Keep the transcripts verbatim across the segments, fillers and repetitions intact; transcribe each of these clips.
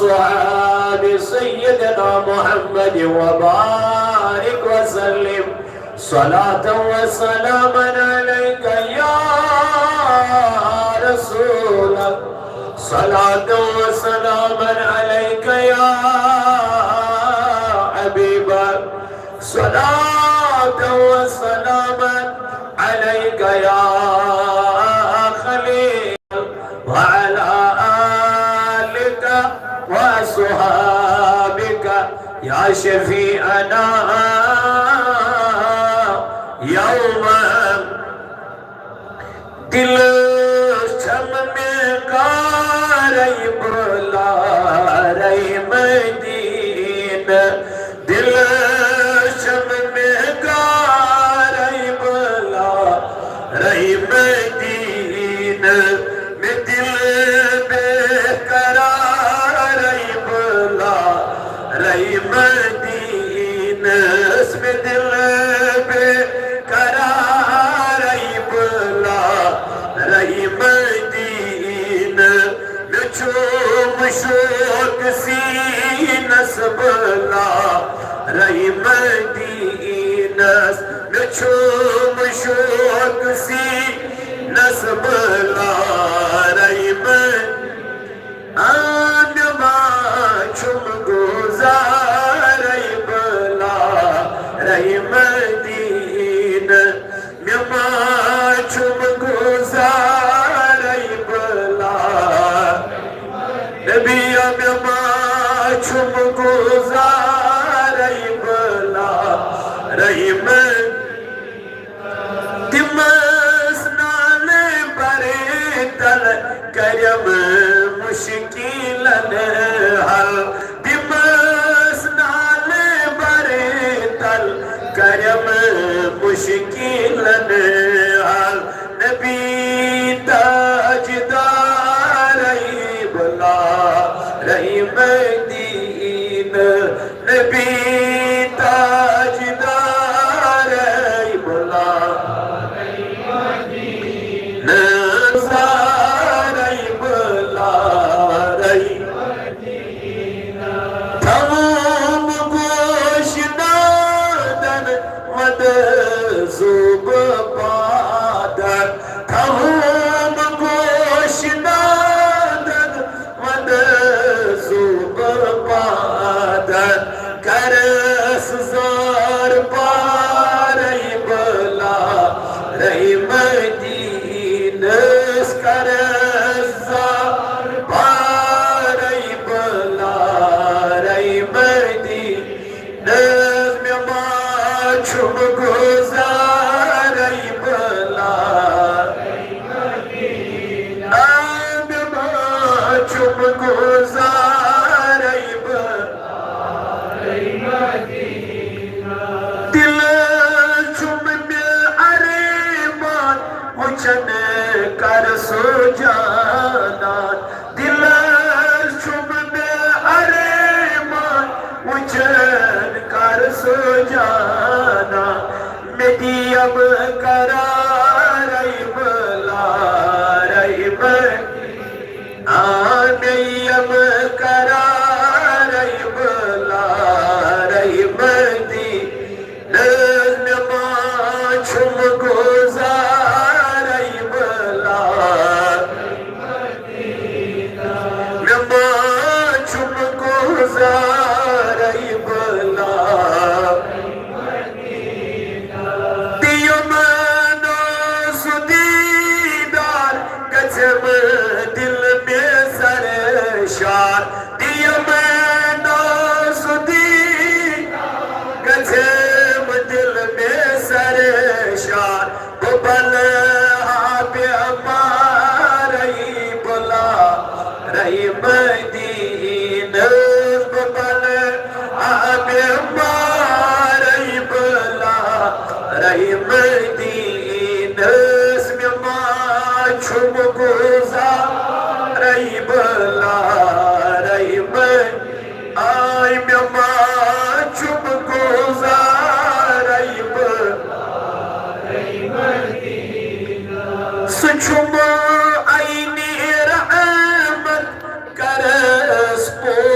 وأصحاب سيدنا محمد وبارك وسلم. صلاة وسلاما عليك يا رسول الله، صلاة وسلاما عليك يا حبيب الله، صلاة وسلاما عليك يا خليل، وعلى آلك وأصحابك يا شفيعنا يوم. دل چھم مےٚ کارے بُلارے مدینہ، دل چھم مےٚ کارے بُلارے مدینہ، مےٚ دل بے قرارے بُلارے مدینس، مےٚ دل بے قرارے بُلارے مدینہ، مےٚ چھُم شوق سیٖنس بُلارے مدینس، مےٚ چھُم شوق سیٖنس بُلارے مدینس۔ آ، مےٚ ما چھُم گُزارے بُلارے مدینہ، مےٚ ما چھُم گُزارے بُلارے۔ نبیا، مےٚ ما چھُم گُزارے بُلارے مدینہ۔ تِم ٲسۍ نالہٕ بَرٕنۍ تَل کَرٮ۪م مُشکِلَن حل۔ تِم ٲسۍ نالہٕ بَرٕنۍ تَل کَرٮ۪م مُشکِلَن حل۔ نبی تاجدارے بُلارے مدینہ، نبی تاجدارے بُلارے، نثارے بُلارے۔ تھاوُم گوش نادن وَدٕ زُو بہٕ پادر، تھاوُم گوش نادن وَدٕ زُو بہٕ پادر، کَرَس زار پارے بُلارے مدینس، کَرَس زار پارے بُلارے مدینس۔ نہ حظ، مےٚ ما چھُم گُزارے بُلارے۔ آ، مےٚ ما چھُم گُزارے بُلارے۔ دِلس چھُم مےٚ ارمان وٕچھن کر سُہ جانان۔ دِلس چھُم مےٚ ارمان وٕچھن کر سُہ جانان۔ مےٚ دِیَم قرارے بُلارے مدینہ۔ آ، مےٚ یِیَم قرارے بُلارے مدینہ۔ نہ حظ، مےٚ ما چھُم گُزارے بُلارے۔ مےٚ ما چھُم گُزارے بُلارے۔ دِیُم نہٕ سُہ دیٖدار، گژھٮ۪م دِل مےٚ سرشار۔ دِیُم نہٕ سُہ دیٖدار، گژھٮ۪م دِل مےٚ سرشار۔ بہٕ بلہٕ ہا بٮ۪مارے بُلارے مدینس، بہٕ بلہٕ ہا بٮ۪مارے بُلارے مدینس۔ مےٚ ما چھُم گُزارے بُلارے مدینہ۔ آے مےٚ ما چھُم گُزارے بُلارے۔ سُہ چھُم عینِ رحمت کرس پوٗرٕ۔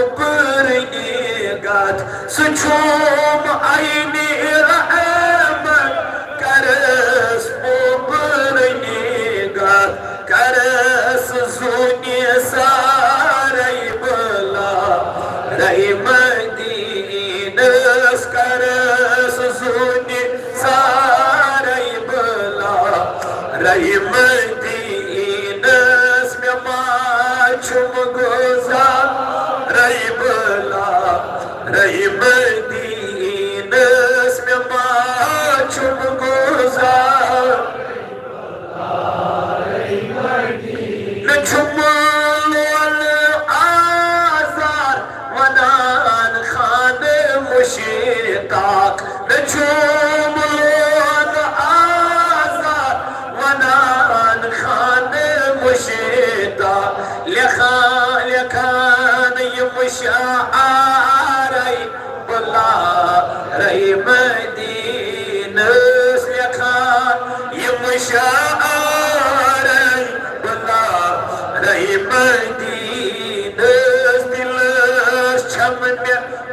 مدینس دلس چھم مےٚ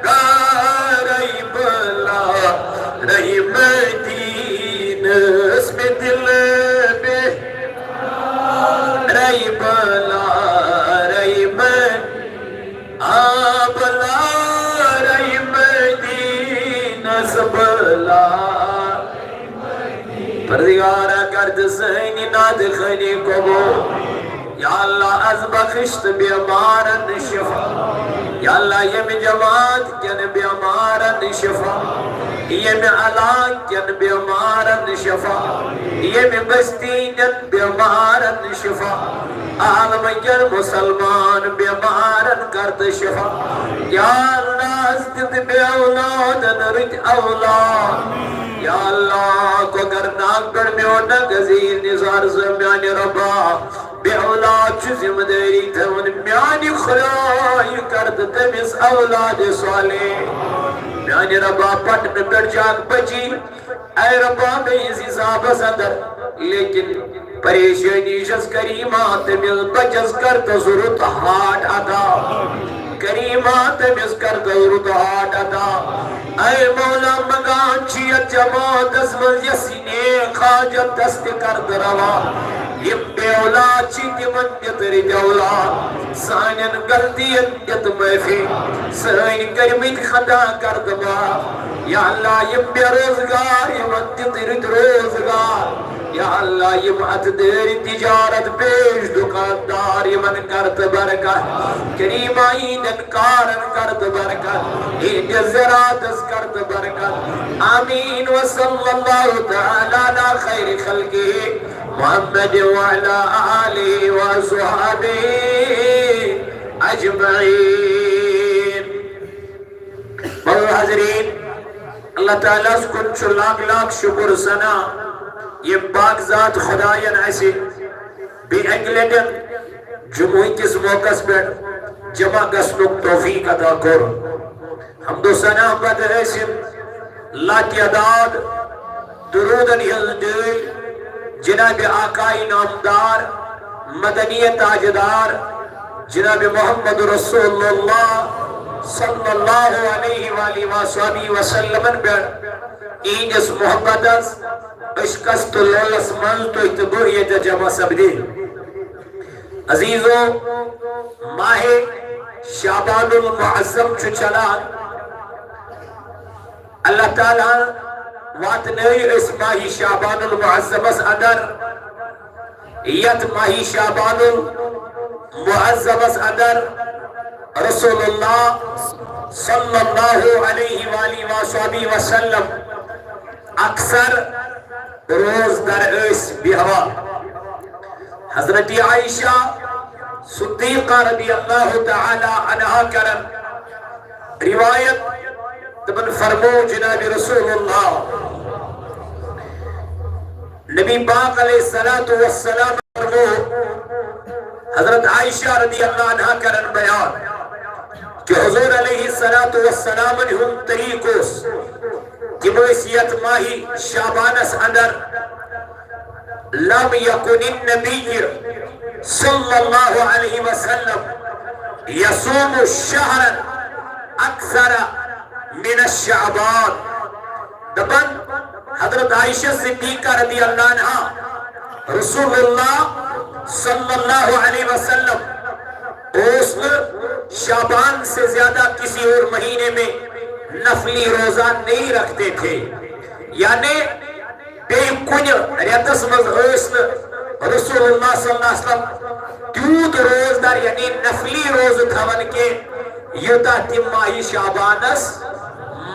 گارے بلا، رے مدینس مےٚ دل بے، رے بلا، رے مد-، آ بلا، رے مدینس بلا۔ پروردگارا، کر تہٕ سٲنۍ نعت خوٲنی قبول۔ یا اللہ، از بخش تہٕ بیمارن شفا۔ یا اللہ، ییٚمہِ جماعت کٮ۪ن بیمارن شفا، ییٚمہِ علاقہٕ کٮ۪ن بیمارن شفا، ییٚمہِ بستی ہٕنٛدٮ۪ن بیمارن شفا، عالم کٮ۪ن مسلمان بیمارن کر تہٕ شفا۔ یا اللہ، از دِتھ بے اولادن رٕتۍ اولاد۔ یا اللہ، کۄکرناگ پٮ۪ٹھ میون ناگزیر نثار صٲب، میانہِ رۄبا، بے اولاد چھُ ذمہٕ دٲری تھاوان، میانہِ خدایہِ کر تہٕ تٔمِس اولاد صالح۔ میانہِ رۄبا، پٹنہٕ پٮ۪ٹھ چھِ اکھ بچی، اے رۄبا، بیٚیِس حسابس اندر، لیکن پریشٲنی چھس کریمہ تٔمِس بچس کر تہٕ ضرورت ہاٹ عطا۔ کریمہ تٔمِس کر تہٕ ضرورت ہاٹ عطا۔ اے مولا، منگان چھِ یتھ جماعتس منٛز یس نیک حاجت دست کر تہٕ روا۔ یِم بے اولاد چھِ، تِمن دِ تہٕ رٕتۍ اولاد۔ سانٮ۪ن غلطین دِ تہٕ معٲفی، سٲنۍ کٔرمٕتۍ خطا کر تہٕ معاف۔ یا اللہ، یِم بے روزگار، یِمن دِ تہٕ رٕتۍ روزگار۔ یا اللہ، یِم اتھٕ دٲرۍ تجارت پیش دکاندار، یِمن کر تہٕ برکت۔ کریمہ، یِہنٛدٮ۪ن کارن کر تہٕ برکت، یِہنٛدِس زراعتس کر تہٕ برکت۔ آمین۔ وصلی اللہ تعالی علی خیر خلقہ محمد وعلی آلہ وصحبہ اجمعین۔ بہٕ حضریٖن، اللہ تعالیٰ ہس کُن چھُ لاکھ لاکھ شُکر ثنا، ییٚمۍ پاک ذات خدایَن اَسہِ بیٚیہِ اَکہِ لَٹہِ جمعہ کِس موقعس پٮ۪ٹھ جمع گژھنُک توفیق عطا کوٚر۔ حمد و ثنا پتہٕ ٲسِم لاتعداد درودن ہٕنٛز ڈٲلۍ جناب آقای نامدار، مدنی تاجدار جناب محمد رسول اللہ صلی اللہ علیہ وآلہ وصحبہ وسلمن پٮ۪ٹھ، یِہنٛدِس محبتس، عشقس تہٕ لولس منٛز تُہۍ تہٕ بہٕ ییٚتہِ جمع سپدے۔ عزیزو، ماہ شعبان المعظم چھُ چلان۔ اللہ تعالیٰ واتنٲیِو أسۍ ماہ شعبان المعظمس اندر، یتھ ماہ شعبان المعظمس اندر رسول اللہ صلی اللہ علیہ وآلہ وصحبہ وسلم اکثر روزدر ٲسۍ بیہوان۔ حضرت عائشہ صدیقہ رضی اللہ تعالی عنہا کرن روایت، تمن فرمو جناب رسول اللہ، نبی پاک علیہ الصلوۃ والسلام فرمو، حضرت عائشہ رضی اللہ عنہا کرن بیان کہ حضور علیہ الصلوۃ والسلام ہُنٛد طریقہ اوس، تِم ٲسۍ یتھ ماہ شعبانس اندر، لم یکن النبی صلی اللہ علیہ وسلم یصوم شہرا اکثر من الشعبان۔ دپان حضرت عائشہ صدیقہ رضی اللہ عنہا، رسول اللہ صلی اللہ علیہ وسلم اوس نہٕ شعبان سے زیادہ کسی اور مہینے میں نفلی روزہ نہیں رکھتے تھے، یعنی بیٚیہِ کُنہِ رٮ۪تس منٛز ٲسۍ نہٕ رسول اللہ صلی اللہ علیہ وسلم تیوٗت روزدار، یعنی نفلی روزٕ تھاوان کینٛہہ، یوٗتاہ تِم ماہِ شعبانس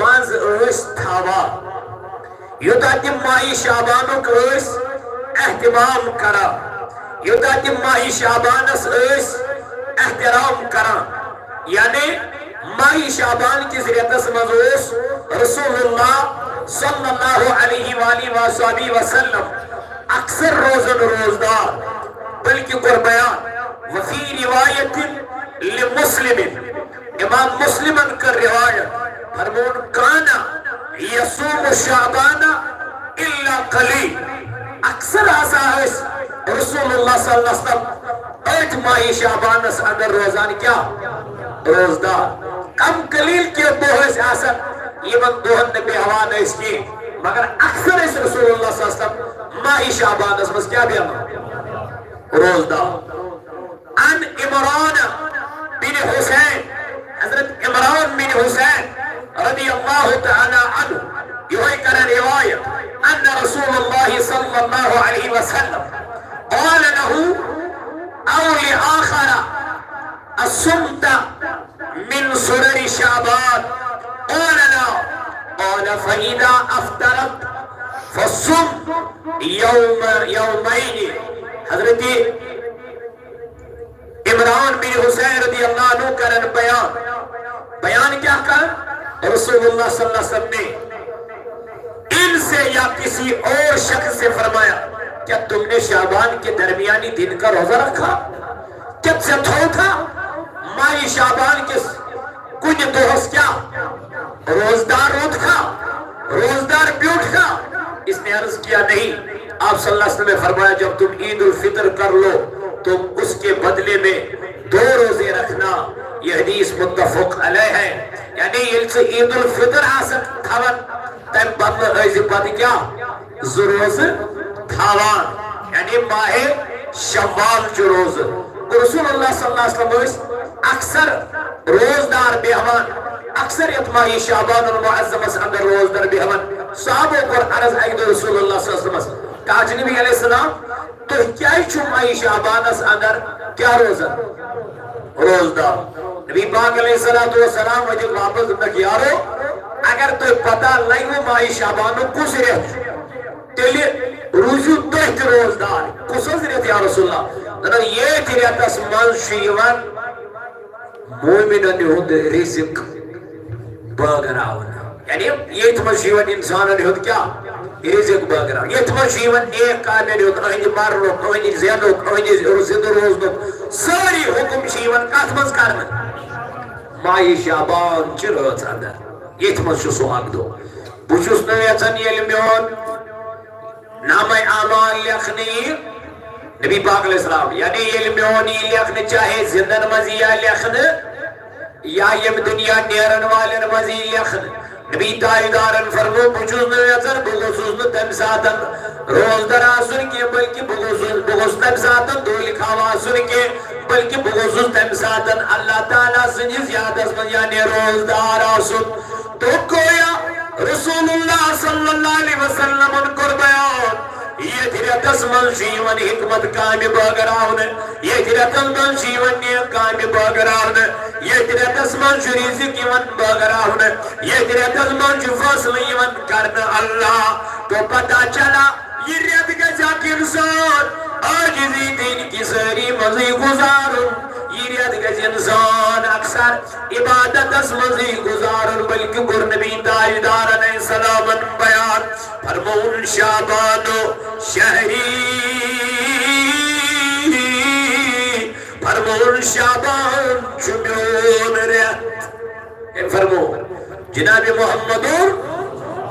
منٛز ٲسۍ تھاوان، یوٗتاہ تِم ماہِ شعبانُک ٲسۍ اہتمام کران، یوٗتاہ تِم ماہِ شعبانس ٲسۍ احترام کران۔ یعنی ماہِ شعبان کِس رٮ۪تس منٛز اوس رسول اللہ صلی اللہ علیہ وآلہ وصحبہ وسلم اکثر روزن روزدار، بلکہ کوٚر بیان، وفی روایت لمسلم، امام مسلمن کٔر روایت، فرمون، کان یصوم شعبان الا قلیل، اکثر ہسا ٲسۍ رسول اللہ صلی اللہ علیہ وسلم أتھۍ ماہِ شعبانس اندر روزان کیٛاہ؟ روزدار۔ کم قلیل کینٛہہ دۄہ ٲسۍ آسان، یِمن دۄہن نہٕ بیٚہوان ٲسۍ کینٛہہ، مگر اکثر ٲسۍ رسول اللہ صلی اللہ علیہ وسلم ماہِ شعبانس منٛز کیٛاہ بیٚہوان؟ روزدار۔ عن عمران بن حسین، حضرت عمران بن حسین رضی اللہ تعالی عنہ، یہوے کران روایت، ان رسول اللہ صلی اللہ علیہ وسلم قال له او لآخر، اصمت من سرر شعبان؟ قال لا۔ قال فإذا أفطرت فصم يوم يومين۔ حضرت عمران بن حسین رضی اللہ عنہ کرن بیان۔ بیان کیا کرن؟ رسول اللہ صلی اللہ علیہ وسلم نے ان سے یا کسی اور شخص سے فرمایا، کیا تم نے شعبان کے درمیانی دن کا روزہ رکھا؟ کیا ژےٚ تھوٚوتھا ماہِ شعبان کِس کُنہِ دۄہس کیٛاہ روزدار روٗدکھا؟ روزدار بیوٗٹھکھا؟ اس نے عرض کیا، نہیں۔ آپ صلی اللہ علیہ وسلم نے فرمایا، جب تم عید الفطر کر لو تو اس کے بدلے میں دو روزے رکھنا۔ یہ حدیث متفق علیہ ہے۔ یعنی ییٚلہِ ژٕ عید الفطر آسکھ تھاوان، تمہِ بدلہٕ ٲسۍ زِ پتہٕ کیٛاہ؟ زٕ روزٕ تھاوان، یعنی ماہِ شوال چہِ روزٕ۔ گوٚو رسول اللہ صلی اللہ علیہ وسلم ٲسۍ اکثر روزدار بیٚہوان، اکثر یتھ ماہِ شعبان المعظمس اندر روزدار بیٚہوان۔ صحابو کوٚر عرض اکہِ دۄہ رسول اللہ صلی اللہ علیہ وسلمس، کہا جی نبی علیہ السلام، تُہۍ کیٛازِ چھِو ماہِ شعبانس اندر کیٛاہ روزان؟ روزدار۔ نبی پاک علیہ الصلوۃ والسلام ؤتھِکھ واپس، دوٚپنکھ، یارو، اگر تۄہہِ پتہ لگوٕ ماہِ شعبانُک کُس رٮ۪تھ چھُ، تیٚلہِ روٗزِو تُہۍ تہِ روزدار۔ کُس حظ رٮ۪تھ یا رسول اللہ؟ دپان، ییٚتھۍ رٮ۪تس منٛز چھُ یِوان مومنن ہُنٛد رزق بٲگراونہٕ۔ یعنی ییٚتھۍ منٛز چھُ یِوان انسانن ہُنٛد کیٛاہ؟ رزق بٲگراونہٕ۔ ییٚتھۍ منٛز چھُ یِوان نیک کامٮ۪ن ہُنٛد، أہنٛدِ مرنُک، أہنٛدِ زینُک، أہنٛدِ زِندٕ روزنُک، سٲری حُکم چھِ یِوان کتھ منٛز کرنہٕ؟ ماہِ شعبان چہِ رٲژ اندر۔ ییٚتھۍ منٛز چھُ سُہ اکھ دۄہ۔ بہٕ چھُس نہٕ یژھان ییٚلہِ میون نامہ اعمال لیکھنہٕ یی، نبی پاک علیہ السلام، یعنی ییٚلہِ میون یی لیکھنہٕ، چاہے زِندن منٛز یی یا لیکھنہٕ یا ییٚمہِ دُنیا نیرن والٮ۪ن منٛز یی لیکھنہٕ، نبی تاجدارن فرموو، بہٕ چھُس نہٕ یژھان، بہٕ گوٚژھُس نہٕ تمہِ ساتن روزدار آسُن کینٛہہ، بلکہِ بہٕ گوٚژھُس، بہٕ گوٚژھُس تمہِ ساتن دۄہ لکھاو آسُن کینٛہہ، بلکہِ بہٕ گوٚژھُس تمہِ ساتن اللہ تعالیٰ سٕنٛدِس یادس منٛز، یعنی روزدار آسُن۔ تو گویا رسول اللہ صلی اللہ علیہ وسلمن کوٚر بیان، ییٚتھۍ رٮ۪تس منٛز چھُ یِوان حکمت کامہِ بٲگراونہٕ، ییٚتھۍ رٮ۪تس منٛز چھُ یِوان نیک کامہِ بٲگراونہٕ، ییٚتھۍ رٮ۪تس منٛز چھُ رزق یِوان بٲگراونہٕ، ییٚتھۍ رٮ۪تس منٛز چھُ فٲصلہٕ یِوان کرنہٕ۔ اللہ تو پتہ چلا، یہِ رٮ۪تھ گژھِ اکھ انسان عاجزی دِنۍ کہِ سٲری منٛزٕے گُزارُن۔ یہِ رٮ۪تھ گژھِ انسان اکثر عبادتس منٛزٕے گُزارُن، بلکہِ کوٚر نبی تاجدار علیہ السلامن بیان، فرمووُن، شعبان شہری، فرمووُن، شعبان چھُ میون رٮ۪تھ۔ أمۍ فرموو، جناب محمد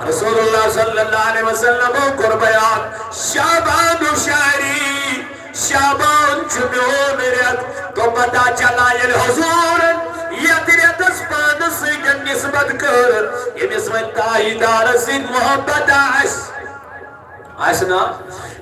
رسول اللہ صلی اللہ علیہ وسلم کوٚر بیان، شعبان شہری، شعبان چھُ میون رٮ۪تھ۔ تو پتہ چلا، ییٚلہِ حضوٗرن یتھ رٮ۪تس پانس سۭتۍ نسبت کٔر، ییٚمِس وۄنۍ تاجدارس سۭتۍ محبت آسہِ، آسہِ نا؟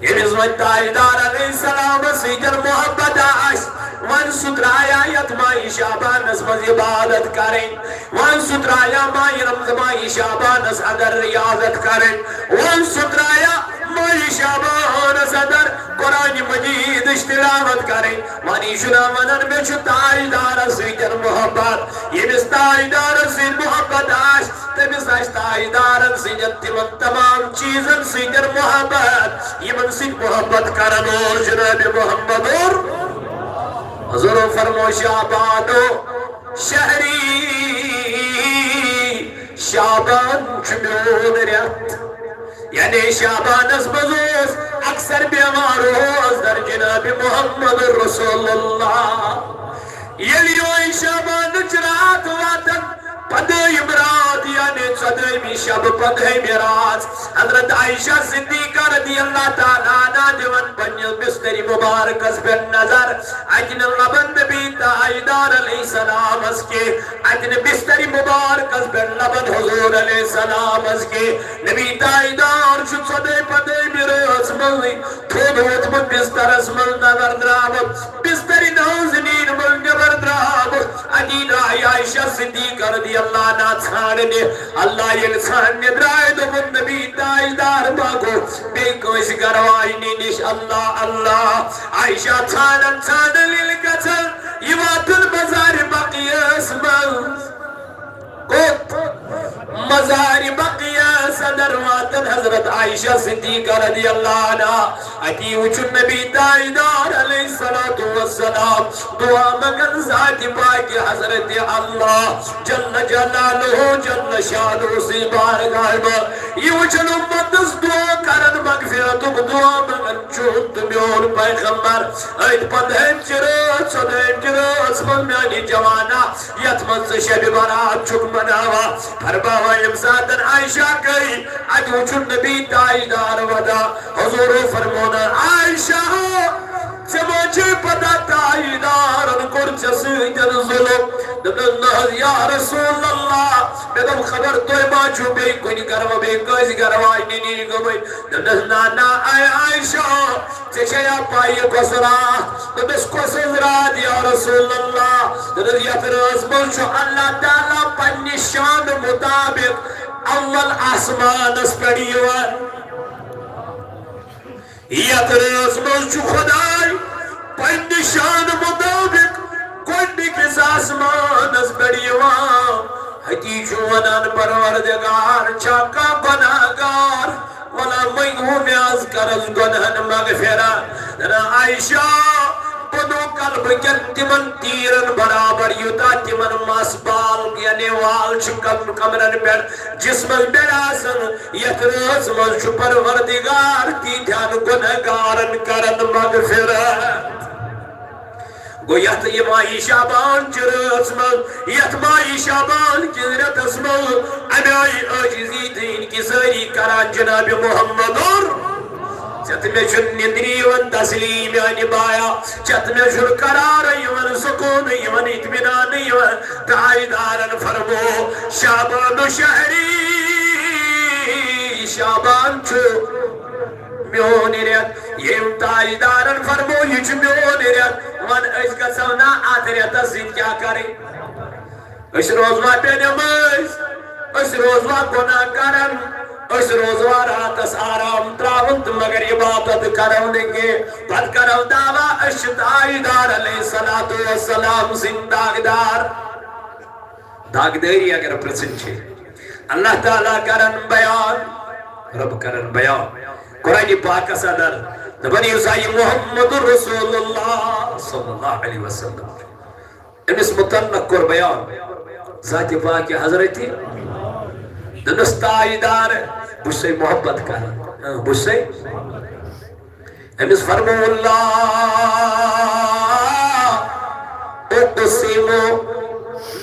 ییٚمِس وۄنۍ تاجدار علیہ السلامس سۭتۍ محبت آسہِ، وۄنۍ سُہ ترٛایہِ ہا یتھ ماہِ شعبانس منٛز عبادت کرٕنۍ، وۄنۍ سُہ ترٛایہِ ہا ماہِ رمضان، ماہِ شعبانس اندر ریاضت کرٕنۍ، وۄنۍ سُہ ترٛایہِ ہا ماہِ شعبانس اندر قرآن مجیدٕچ تلاوت کرٕنۍ۔ وۄنۍ یہِ چھُنہ ونان، مےٚ چھُ تاجدارس سۭتۍ محبت۔ ییٚمِس تاجدارس سۭتۍ محبت آسہِ، تٔمِس آسہِ تاجدارن سۭتۍ تِمن تمام چیٖزن سۭتۍ محبت، یِمن سۭتۍ محبت کرن اوس جناب محمد اور۔ حضور فرمو، شعبان شہری، شعبان چھُ میون رٮ۪تھ۔ یعنی شعبانس منٛز اوس اکثر بیمار روزدر جناب محمد رسول اللہ۔ ییٚلہِ یوہے شعبانٕچ راتھ واتان، پندٲہِم راتھ، یعنی ژۄدٲہمہِ شب، پندٲہِمہِ راتھ، حضرت عائشہ صدیقہ رضی اللہ تعالیٰ عنہ دِوان پننِس بستری مبارکس پٮ۪ٹھ نظر۔ اتہِ نہٕ لبن نبی تاجدار علیہ السلامس کینٛہہ، اتہِ نہٕ بستری مبارکس پٮ۪ٹھ لبن حضور علیہ السلامس کینٛہہ۔ نبی تاجدار چھُ ژۄدٲہمہِ رٲژ منٛزٕے تھوٚد ووٚتھمُت بسترس منٛز نظر درٛامُت، بسترِ نازنین منٛز نٮ۪بر درٛامُت۔ اتی درٛاے عائشہ صدیقہ رضی اللہ عنہا ژھانٛڈنہِ۔ اللہ ییٚلہِ ژھانٛڈنہِ درٛاے، دوٚپُن، نبی تاجدار ما گوٚو؟ بیٚیہِ کٲنٛسہِ گرٕ واجنہِ نِش؟ اللہ، اللہ۔ عائشہ ژھانٛڈان ژھانٛڈان ییٚلہِ گژھان، یہِ واتُن مزارِ بقیعس منٛز۔ کوٚت؟ مزارِ بقیعس اندر واتان حضرت عائشہ صدیقہ رضی اللہ عنہا۔ اتی وچھُن نبی تاجدار علیہ الصلوۃ والسلام دعا منگان ذاتِ پاکِ حضرت اللہ جل جلالہ جل شانہ سٕنٛز بارگاہ منٛز۔ یہِ وچھُن امتس دعا کران، مغفرتُک دعا منگان، چون تہٕ میون پیغمبر أتھۍ پندہٲیمہِ رٲژ، ژۄدٲہمہِ رٲژ منٛز میانہِ جوانا، یتھ منٛز ژٕ شبِ برات چھُکھ مناوان۔ فرماوان، ییٚمہِ ساتن عائشہ گٔے، اتہِ وُچھُن نبی تاجدار ودا۔ حضورو فرموونس، عائشہ، ژےٚ ما چھے پتہ تاجدارن کوٚر ژےٚ سۭتۍ ظلم؟ دوٚپنس، نہ حض یا رسول اللہ، مےٚ دوٚپ خبر تُہۍ ما چھِو بیٚیہِ کُنہِ گرٕ، بیٚیہِ کٲنٛسہِ گرٕ واجنہِ نِش گٔمٕتۍ۔ دوٚپنس، نہ، نہ، اے عائشہ، ژےٚ چھےٚ یا پَے یہِ کۄس راتھ؟ دوٚپنس، کۄس حظ راتھ یا رسول اللہ؟ دوٚپنس، یَتھ رٲژ منٛز چھُ اللہ تعالیٰ پننہِ شانہٕ مُطابِق اول آسمانس پٮ۪ٹھ یِوان۔ یَتھ رٲژ منٛز چھُ خۄداے پننہِ شانہٕ مُطابِق گۄڈٕنِکِس آسمانس پٮ۪ٹھ یِوان۔ اتی چھُ ونان، پروردگار، چھا کانٛہہ گۄناہ گار؟ ولا منگہو مےٚ از کرس گۄنہن مغفرت۔ دپان عائشہ، بنو کلبہٕ کٮ۪ن تِمن تیٖرن برابر، یوٗتاہ تِمن مس بال یعنی وال چھِ کم-، کمرن پٮ۪ٹھ جسمس پٮ۪ٹھ آسان، یتھ رٲژ منٛز چھُ پروردگار تیٖتہن گۄنہگارن کران مغفرت۔ گوٚو یتھ یہِ ماہِ شعبان چہِ رٲژ منٛز، یتھ ماہِ شعبان کِس رٮ۪تس منٛز اَمہِ آیہِ عٲجزی تہٕ انکسٲری کران جناب محمد۔ ژےٚ تہٕ مےٚ چھُنہٕ نِندرِ یِوان تسلی میانہِ بایا، ژےٚ تہٕ مےٚ چھُنہٕ قرار یِوان، سکوٗن یِوان، اطمینان یِوان۔ تاجدارن فرمو، شعبان شہری، شعبان چھُ میون رٮ۪تھ۔ ییٚمۍ تاجدارن فرمو، یہِ چھُ میون رٮ۪تھ، وَن، أسۍ گژھو نا اَتھ رٮ۪تس سۭتۍ کیٛاہ کَرٕنۍ؟ أسۍ روزوا بے نمٲز؟ أسۍ روزوا گۄناہ کران؟ أسۍ روزوا راتس آرام تراوُن تہٕ مگر عبادت کرو نہٕ کینٛہہ؟ پتہٕ کرو دعویٰ، أسۍ چھِ تاجدار علیہ الصلوۃ والسلام سٕنٛدۍ تاجدار۔ داغدٲری اگر پرژھٕنۍ چھِ، اللہ تعالیٰ کرن بیان، رب کرن بیان۔ قرآن پاکس اندر دپان، یُس ہا یہِ محمد رسول اللہ صلی اللہ علیہ وسلم، أمِس متعلق کوٚر بیان ذاتِ پاکِ حضرتِ، دوٚپنَس، تاجدار، بہٕ چھُسَے محبت کران۔ اۭں، بہٕ چھُسَے۔ أمِس فرموو، لا اقسم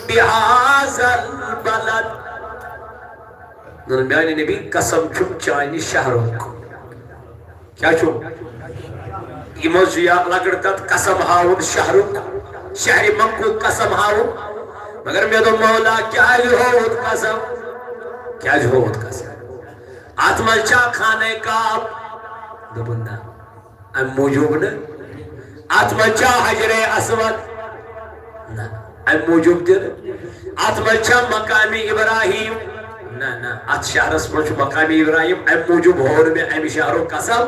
بهذا البلد۔ دوٚپُن، میانہِ نبی، قسم چھُم چانہِ شہرُک۔ کیٛاہ چھُم؟ یہِ منٛز چھُ یا لۄکٕٹ کتھ قسم ہاوُن شہرُک، شہرِ مکُک قسم ہاوُن۔ مگر مےٚ دوٚپ، مولا، کیٛازِ ہووُتھ قسم؟ کیٛازِ ہووُتھ قسم؟ اتھ منٛز چھا خانہ کعب؟ دوٚپُن، نہ۔ امہِ موٗجوٗب نہٕ۔ اتھ منٛز چھا حجرِ اسود؟ نہ، امہِ موٗجوٗب تہِ نہٕ۔ اتھ منٛز چھا مقامِ ابراہیم؟ نہ، نہ، اتھ شہرس منٛز چھُ مقامِ ابراہیم، امہِ موٗجوٗب ہوو نہٕ مےٚ امہِ شہرُک قسم۔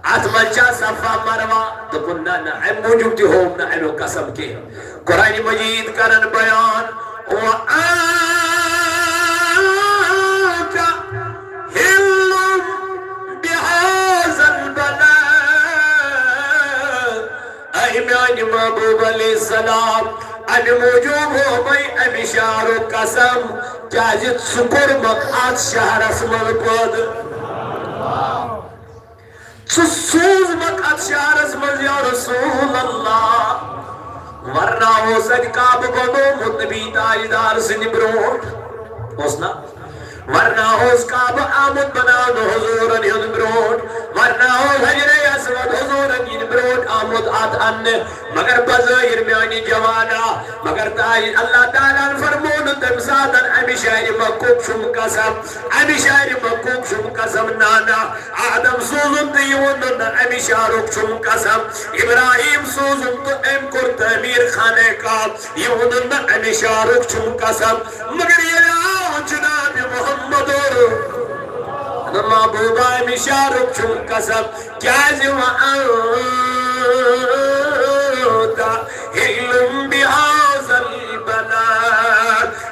اتھ منٛز چھا صفا مروہ؟ دوٚپُن، نہ، نہ، امہِ موٗجوٗب تہِ ہووُم نہٕ امیُک قسم کینٛہہ۔ قرآن مجید کرن بیان، وأنت حل بهذا البلد۔ اے میانہِ محبوب علیہ السلام، امہِ موٗجوٗب ہوومے امہِ شہرُک قسم، کیازِ ژٕ کوٚرمکھ اتھ شہرس منٛز پٲدٕ۔ ژٕ سوٗزمکھ اتھ شہرس منٛز یا رسول اللہ۔ ورنہ اوس اتہِ کعبہٕ بنوومُت نبی تاجدار سٕنٛدِ برونٛٹھ۔ اوس نا؟ ورنہ اوس کعبہٕ آمُت بناونہٕ حضوٗرن ہُنٛد برونٛٹھ۔ اوس حجرِ اسود حضورن یِنہٕ برونٛٹھ آمُت اتھ اننہٕ، مگر بظٲہر میانہِ جوانا، مگر تاج اللہ تعالیٰ ہن فرموو نہٕ تمہِ ساتہٕ امہِ شہرِ مکُک چھُم قسم، امہِ شہرِ مکُک چھُم قسم، نانا۔ آدم سوٗزُن تہٕ یہِ ووٚنُن نہٕ امہِ شہرُک چھُم قسم، ابراہیم سوٗزُن تہٕ أمۍ کوٚر تعمیٖر خانہ کعبہ، یہِ ووٚنُن نہٕ امہِ شہرُک چھُم قسم، مگر ییٚلہِ آو جناب محمد اور محبوبہ امہِ شہرُک چھُم قسم، کیازِ وَ انت حل بهذا البلد۔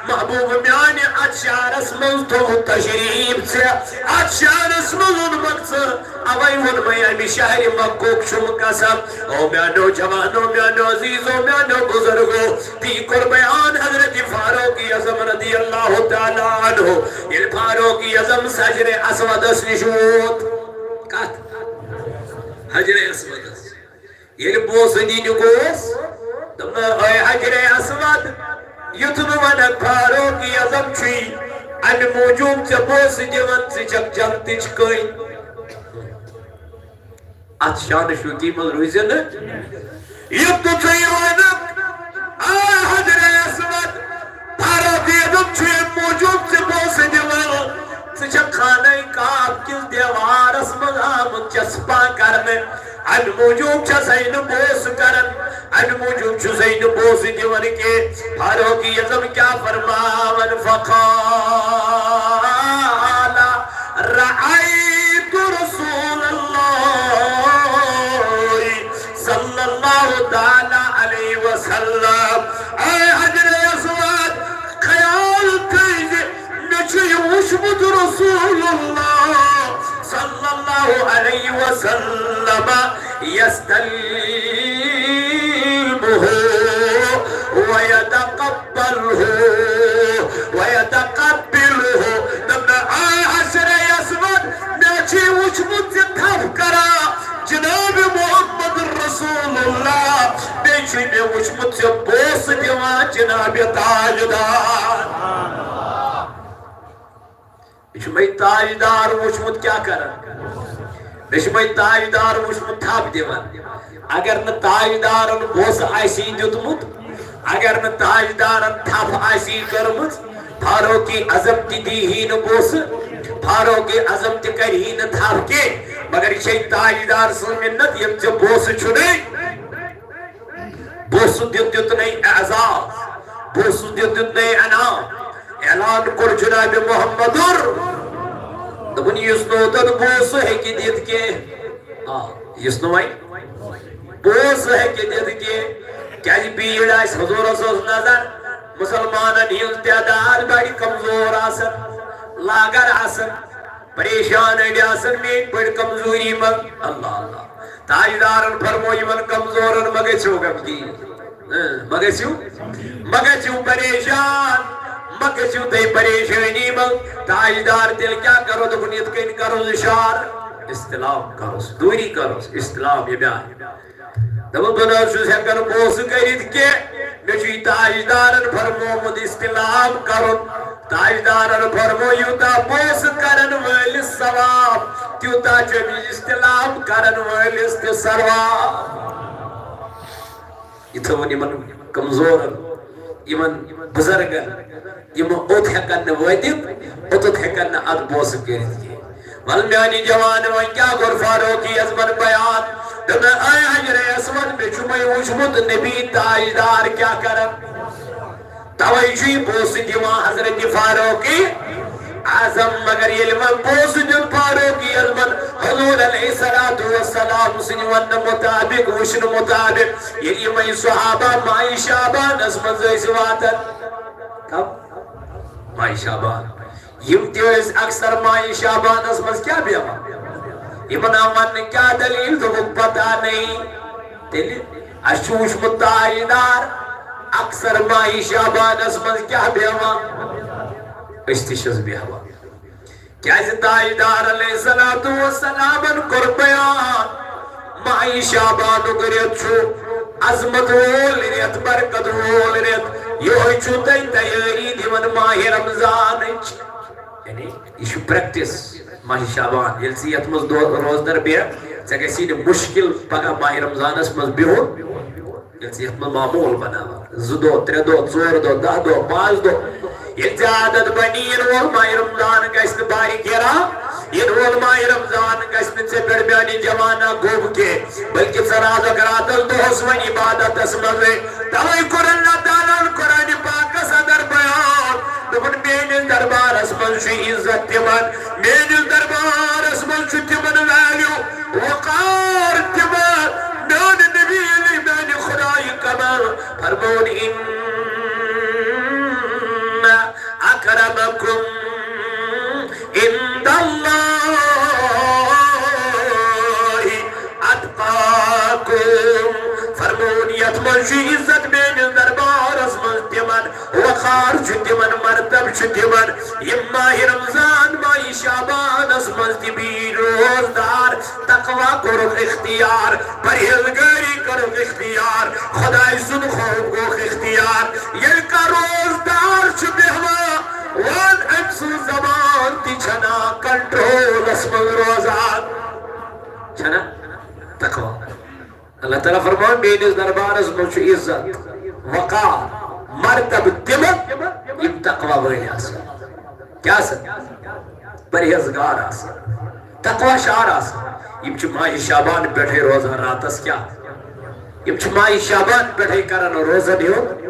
محبوب میانہِ، اتھ شہرس منٛز تھوٚوُتھ تشریف ژےٚ، اتھ شہرس منٛز اوٚنمکھ ژٕ، اوے ووٚنمے امہِ شہرِ مکُک چھُم قسم۔ او میانیو جوانو، میانیو عزیزو، میانیو بزرگو، تی کوٚر بیان حضرت فاروق اعظم رضی اللہ تعالیٰ عنہ، ییٚلہِ فاروق اعظم حجرِ اسودس نِش ووت۔ کتھ؟ حجرِ اسودس۔ ییٚلہِ بوسہٕ دِنہِ گوس، دوٚپنس، اے حجرِ اسود، یُتھ نہٕ ونکھ فاروق اعظم چھُے، امہِ موٗجوٗب ژےٚ بوسہٕ دِوان، ژٕ چھکھ جنتٕچ کٔنۍ۔ اتھ شانہٕ شوٗکی منٛز روٗزِ نہٕ۔ یُتھ نہٕ ژٕ وَنکھ، آ حجرِ اسود، فاروق اعظم چھُ امہِ موٗجوٗب ژےٚ بوسہٕ دِوان، ژٕ چھکھ خانہ کعبہ کِس دیوارس منٛز آمُت چسپاں کرنہٕ، امہِ موٗجوٗب چھسے نہٕ بوسہٕ کران، امہِ موٗجوٗب چھُسے نہٕ بوسہٕ دِوان کینٛہہ۔ فاروق اعظم کیٛاہ فرماوان؟ فقال رأيت رسول الله صلى الله تعالى عليه وسلم۔ اے حجر اسود، خیال تھٲیزِ، مےٚ چھُ یہِ وُچھمُت رسول اللہ صلی اللہ علیہ وسلم يستلمه ويتقبله ويتقبله۔ دوٚپنَس، آے حجرِ اسود، مےٚ چھُے وُچھمُت ژٕ تھپھ کران جناب محمد رسول اللہ، بیٚیہِ چھُے مےٚ وُچھمُت ژٕ بوسہٕ دِوان جناب تاجدار۔ مےٚ چھُ مےٚ تاجدار وُچھمُت کیٛاہ کران۔ مےٚ چھُ مےٚ تاجدار وُچھمُت تھپھ دِوان۔ اگر نہٕ تاجدارن بوسہٕ آسی دیُتمُت، اگر نہٕ تاجدارن تھپھ آسی کٔرمٕژ، فاروقِ اعظم تہِ دی ہی نہٕ بوسہٕ، فاروقِ اعظم تہِ کرِ ہی نہٕ تھپھ کینٛہہ۔ مگر یہِ چھے تاجدار سٕنٛز مِنت، ییٚمۍ ژےٚ بوسہٕ چھُنَے۔ بوسہٕ دیُت دیُتنَے اعزاز، بوسہٕ دیُت دیُتنَے انعام۔ اعلان کوٚر جناب محمدُر، دوٚپُن، یُس نہٕ اوتن بوسہٕ ہیٚکہِ دِتھ کینٛہہ۔ آ، یُس نہٕ وۄنۍ بوسہٕ ہیٚکہِ دِتھ کینٛہہ، کیازِ بیٖڑ آسہِ حضوٗرس ٲس نظر، مُسلمانن ہٕنٛز تعداد بڑِ، کمزور آسن، لاگر آسن، پریشان أڑۍ آسن میٲنۍ پٲٹھۍ کمزوری منٛز۔ اللہ اللہ۔ تاجدارن فرمو یِمن کمزورن مہ گٔژھِو غمگیٖن۔ اۭں، مہ گٔژھِو، مہ گٔژھِو پریشان، مہ گٔژھِو تُہۍ پریشٲنی منٛز۔ تاجدار تیٚلہِ کیٛاہ کرو؟ دوٚپُن، یِتھ کٔنۍ کرو اِشارٕ، استلام کروس، دوٗری کروس، استلام یہِ بیٛاکھ۔ دوٚپُن، بہٕ نہ حظ چھُس ہٮ۪کان بوسہٕ کٔرِتھ کینٛہہ، مےٚ چھُ یہِ تاجدارن فرمومُت استلام کرُن۔ تاجدارن فرمو، یوٗتاہ بوسہٕ کرن وٲلِس ثواب، تیوٗتاہ چھُ أمِس استلام کرن وٲلِس تہِ ثواب۔ یہِ تھٲوٕن یِمن کمزورن، یِمن بُزرگن، یِم اوٚت ہٮ۪کن نہٕ وٲتِتھ، اوٚتتھ ہٮ۪کن نہٕ اتھ بوسہٕ کٔرِتھ کینٛہہ۔ ول میانہِ جوان، وۄنۍ کیٛاہ کوٚر فاروقِ اعظمن بیان؟ دوٚپُن، اے حجرِ اسود، مےٚ چھُ وۄنۍ وُچھمُت نبی تاجدار کیٛاہ کرن۔ توے چھُ یہِ بوسہٕ دِوان حضرت فاروقِ اعظم، مگر ییٚلہِ وۄنۍ بوسہٕ دیُت فاروقِ اعظمن حضور علیہ الصلوۃ والسلام سٕنٛدِ وننہٕ مطابق، وٕچھنہٕ مطابق، ییٚلہِ یِمے صحابہ ماہِ شعبانس منٛز ٲسۍ واتان۔ کم؟ ماہِ شعبان۔ یِم تہِ ٲسۍ اکثر ماہِ شعبانس منٛز کیٛاہ بیٚہوان؟ یِمن آو وننہٕ کیٛاہ دٔلیٖل؟ دوٚپُکھ، پتہ نہیں۔ تیٚلہِ اَسہِ چھُ وُچھمُت تاجدار اکثر ماہِ شعبانس منٛز کیٛاہ بیٚہوان؟ أسۍ تہِ چھِس بیٚہوان۔ کیٛازِ تاجدار علیہ الصلوۃ والسلامن کوٚر بیان، ماہِ شعبانُک رٮ۪تھ چھُ عظمت وول رٮ۪تھ، برکت وول رٮ۪تھ۔ یِہوٚے چھُو تۄہہِ تیٲری دِوان ماہِ رمضانٕچ۔ یعنی یہِ چھُ پریکٹس۔ ماہِ شعبان، ییٚلہِ ژٕ یَتھ منٛز دۄہ روزدر بیٚہکھ، ژےٚ گژھی نہٕ مُشکِل پگاہ ماہِ رمضانَس منٛز بِہُن۔ ییٚلہِ ژٕ یَتھ منٛز معموٗل بناوَکھ، زٕ دۄہ، ترٛےٚ دۄہ، ژور دۄہ، دَہ دۄہ، پانٛژھ دۄہ، ییٚلہِ ژےٚ عادت بنی، یِنہٕ وول ماہِ رمضان گژھِ نہٕ بارِ گِرا، یِنہٕ وول ماہِ رمضان گژھِ نہٕ ژےٚ پٮ۪ٹھ میٛانہِ جوانا گوٚب کینٛہہ، بلکہِ ژٕ روزَکھ راتَس دۄہَس وۄنۍ عبادتَس منٛزٕے۔ تَوَے کوٚر اللہ تعالیٰ ہَن قرآنِ پاکَس اندر بیان، دوٚپُن، میٛٲنِس دربارَس منٛز چھُ عزت تِمَن، میٛٲنِس دربارَس منٛز چھُ تِمَن value، وقار تِمَن، میٛانہِ نبی علی، میٛانہِ خدایہِ قمر۔ فرمون، ان اکرمکم عند اللہ اتقاکم۔ فرمون، یتھ منٛز چھُ عزت میٛٲنِس دربارس منٛز تِمن، وقار چھُ تِمن، مرتب چھُ تِمن، یِم ماہِ رمضان، ماہِ شعبانس منٛز تہِ بی روزدار، تقوی کوٚرُکھ اختیار، پرہیزگٲری کٔرٕکھ اختیار، خدایہِ سُنٛد خوف گوٚوکھ اختیار۔ ییٚلہِ کانٛہہ روزدار چھُ بیٚہوان، وَن أمۍ سٕنٛز زبان تہِ چھَنا کنٹرولس منٛز روزان۔ چھَنا؟ تقوی۔ اللہ تعالیٰ فرماوان، میٛٲنِس دربارس منٛز چھُ عزت، وقار، مرتبہٕ تِمن، یِم تقوی وٲلۍ آسن۔ کیٛاہ آسن؟ پرہیزگار آسن، تقوی شعار آسن۔ یِم چھِ ماہِ شعبان پٮ۪ٹھے روزان راتس کیٛاہ؟ یِم چھِ ماہِ شعبان پٮ۪ٹھے کران روزن ہُنٛد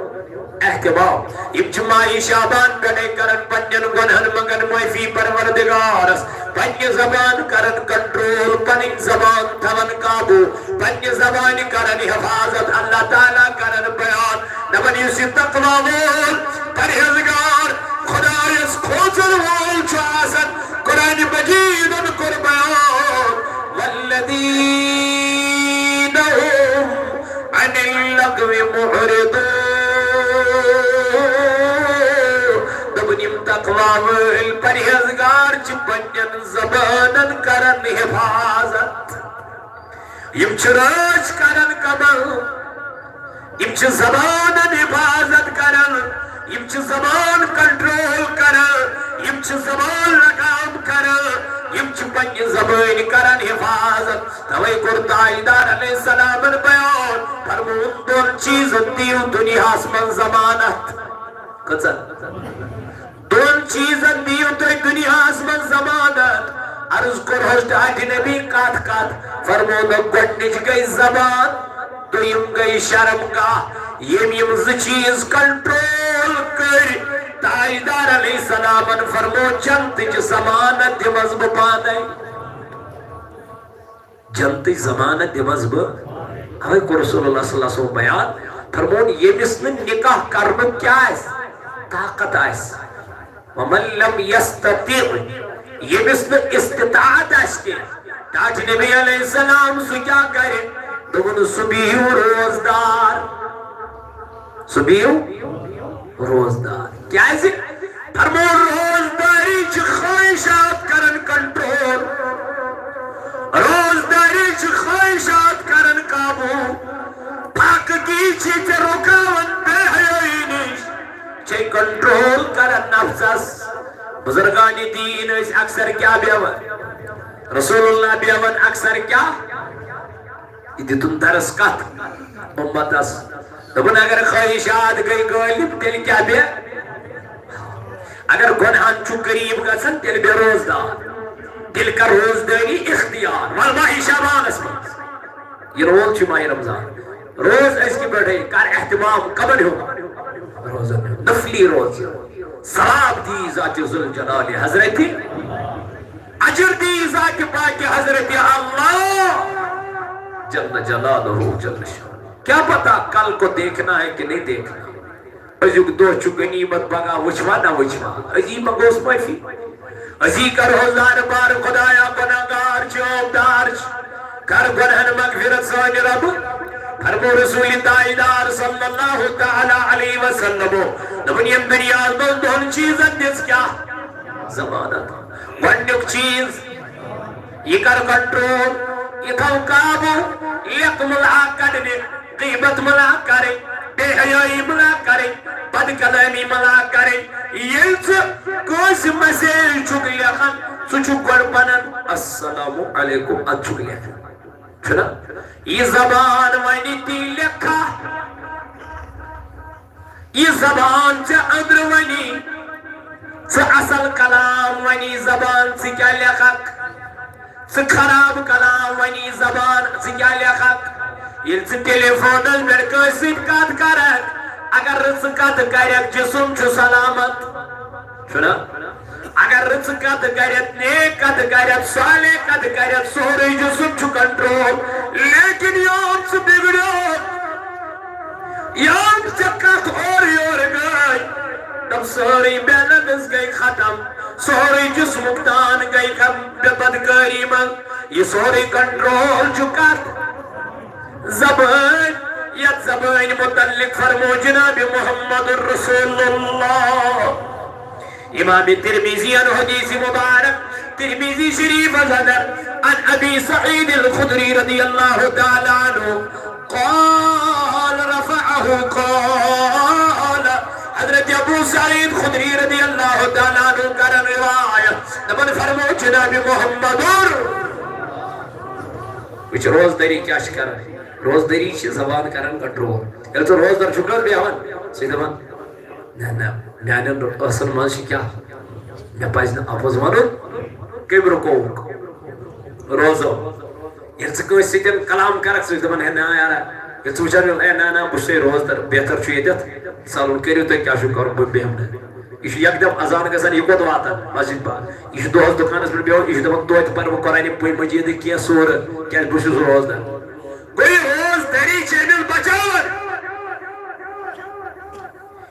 اہتمام۔ یِم چھِ ماہِ شعبان پٮ۪ٹھے کران پننٮ۪ن گۄنہن منٛگان معٲفی پروردگارس، پننہِ زبان کران کنٹرول، پنٕنۍ زبان تھاوان قابو، پننہِ زبانہِ کرن حفاظت، اللہ تعالیٰ کرن بیان۔ دپان، یُس یہِ تقوی وول، پرہیزگار، خدایس کھوژن وول چھُ آسان، قرآن مجیدن کوٚر بیان، والذین هم عن اللغو معرضون۔ دوٚپُن، یِم تقوی وٲلۍ پرہیزگار چھِ پننٮ۪ن زبانن کران حفاظت۔ یِم چھِ رٲچھ کران کمن؟ یِم چھِ زبانن حفاظت کران، یِم چھِ زبان کنٹرول کران، یِم چھِ زبان لگام کران، یِم چھِ پننہِ زبٲنۍ کران حفاظت۔ توے کوٚر تاجدار علیہ السلامن بیان، فرمون، دۄن چیٖزن دِیِو دُنیاہس منٛز ضمانت۔ کٔژن؟ دۄن چیٖزن دِیِو تُہۍ دُنیاہس منٛز ضمانت۔ عرض کوٚرہوس، ٹاٹھہِ نبی، کتھ کتھ؟ فرمونکھ، گۄڈنِچ گٔے زبان، دوٚیِم گٔے شرمگاہ۔ ییٚمۍ یِم زٕ چیٖز کنٹرول کٔرۍ، تاجدار علیہ السلامن فرمو، جنتٕچ ضمانت دِمس بہٕ پانے۔ جنتٕچ ضمانت دِمس بہٕ۔ اوے کوٚر رسول اللہ صلی اللہ علیہ وسلم بیان، فرمون، ییٚمِس نہٕ نکاح کرنُک کیٛاہ آسہِ، طاقت آسہِ، ومن لم یستطع، ییٚمِس نہٕ استطاعت آسہِ کینٛہہ، ٹاٹھہِ نبی علیہ السلام، سُہ کیٛاہ کرِ؟ دوٚپُن، سُہ بِہِو روزدار۔ سُہ بِہِو روزدار۔ کیٛازِ؟ فرموو، روزداری چھِ خواہشات کران کنٹرول۔ روزداری چھِ خواہشات کران قابو۔ پاکگی چھِ ژےٚ رُکاوان بے حیٲیی نِش۔ چھے کنٹرول کران نفسس۔ بزرگان دین ٲسۍ اکثر کیٛاہ بیٚہوان؟ رسول اللہ بیٚہوان اکثر کیٛاہ؟ یہِ دِتُن درس کتھ؟ امتس۔ دوٚپُن، اگر خواہشات گٔے غٲلب، تیٚلہِ کیٛاہ بیٚہہ؟ اگر گۄنہن چھُ قریب گژھان، تیٚلہِ بیٚہہ روزدار، تیٚلہِ کر روزدٲری اختیار۔ وَل ماہِ شعبانس منٛز، یہِ روز چھُ ماہِ رمضان، روز أزکہِ پٮ۪ٹھے کر اہتمام۔ کمن ہُنٛد؟ روزن ہُنٛد، نفلی روز۔ ثواب دی ذات ذوالجلال حضرت، اجر دی ذات پاک حضرت اللہ جل جلالہ جل شانہ۔ کیا پتہ کل کو دیکھنا ہے کہ نہیں دیکھنا۔ أزیُک دۄہ چھُ غنیمت، پگاہ وٕچھوا نہ وٕچھوا۔ أزی منٛگوس معٲفی، أزی کرہوس زارٕ پارٕ، خدایا گۄناہگار چھِ، عٲبدار چھِ، کر گۄناہن مغفرت سانہِ ربہٕ۔ فرمو رسول تاجدار صلی اللہ تعالیٰ علیہ وسلم، دوٚپُن، ییٚمۍ دُنیاہس منٛز دۄن چیٖزن دِژ کیٛاہ؟ ضمانت۔ گۄڈٕنیُک چیٖز، یہِ کر کنٹرول، یہِ تھاو قابو، لیکہٕ مُلہا کڑنہِ، غیبت مُلہا کرٕنۍ، بے حیٲیی مہ لاگ کرٕنۍ، بد کلٲمی مہ لاگ کرٕنۍ۔ ییٚلہِ ژٕ کٲنٛسہِ مسیج چھُکھ لیکھان، ژٕ چھُکھ گۄڈٕ ونان، "السلام علیکم"، اَدٕ چھُکھ لیکھان۔ چھُنہ؟ یہِ زبان ونہِ تی لیکھا۔ یہِ زبان ژےٚ أنٛدرٕ ونی، ژٕ اصل کلام ونی زبان، ژٕ کیٛاہ لیکھکھ؟ ژٕ خراب کلام ونی زبان، ژٕ کیٛاہ لیکھکھ؟ ییٚلہِ ژٕ ٹیلی فونس پٮ۪ٹھ کٲنٛسہِ سۭتۍ کتھ کرکھ، اگر نہٕ ژٕ کتھ کرکھ، جسم چھُ سلامت۔ چھُنہ؟ اگر نہٕ ژٕ کتھ کرکھ، نیک کتھ کرکھ، صالح کتھ کرکھ، سورُے جسم چھُ کنٹرول۔ لیکن یوم ژٕ بگڑیوکھ، یوم ژےٚ کتھ اورٕ یورٕ گٔے، تِم سٲری بیلنس گٔے ختم، سورُے جسمُک تان گٔے ختم، بے بدکٲری منٛز۔ یہِ سورُے کنٹرول چھُ کتھ؟ زبٲنۍ۔ یتھ زبٲنۍ متعلق فرمو جناب محمد رسول اللہ۔ امام ترمذی ان حدیث مبارک، ترمذی شریف اندر، عن ابی سعید الخدری رضی اللہ تعالی عنہ قال رفعه قال، حضرت ابو سعید خدری رضی اللہ تعالی عنہ کرن روایت، دپان فرمو جناب محمد۔ وچھ روزداری کیا چھ کران؟ روزداری چھ زبان کران کنٹرول۔ ییٚلہِ ژٕ روزدار چھُکھ نہ حظ بیٚہوان، ژٕ چھُکھ دپان، نہ، نہ، میانٮ۪ن ٲسن منٛز چھِ کیٛاہ؟ مےٚ پزِ نہٕ اپُز ونُن۔ کٔمۍ رُکووُکھ؟ روزو۔ ییٚلہِ ژٕ کٲنٛسہِ سۭتۍ کلام کرکھ، ژٕ چھُکھ دپان، ہے نہ یارا، ییٚلہِ ژٕ وٕچھان چھُکھ، ہے نہ، نہ، بہٕ چھُسے روزدار، بہتر چھُ ییٚتٮ۪تھ ژلُن، کٔرِو تُہۍ کیٛاہ چھُو کرُن، بہٕ بیٚہمہٕ نہٕ۔ یہِ چھُ یکدم اذان گژھان، یہِ کوٚت واتان؟ مسجد پتھ۔ یہِ چھُ دۄہس دُکانس پٮ۪ٹھ بیٚہوان، یہِ چھُ دپان، توتہِ پرٕ بہٕ قرآنِ پُے مجیدٕکۍ کینٛہہ سوٗرٕ، کیٛازِ بہٕ چھُس روزدار۔ گوٚو یہِ روزدٲری چھِ أمِس بچاوان۔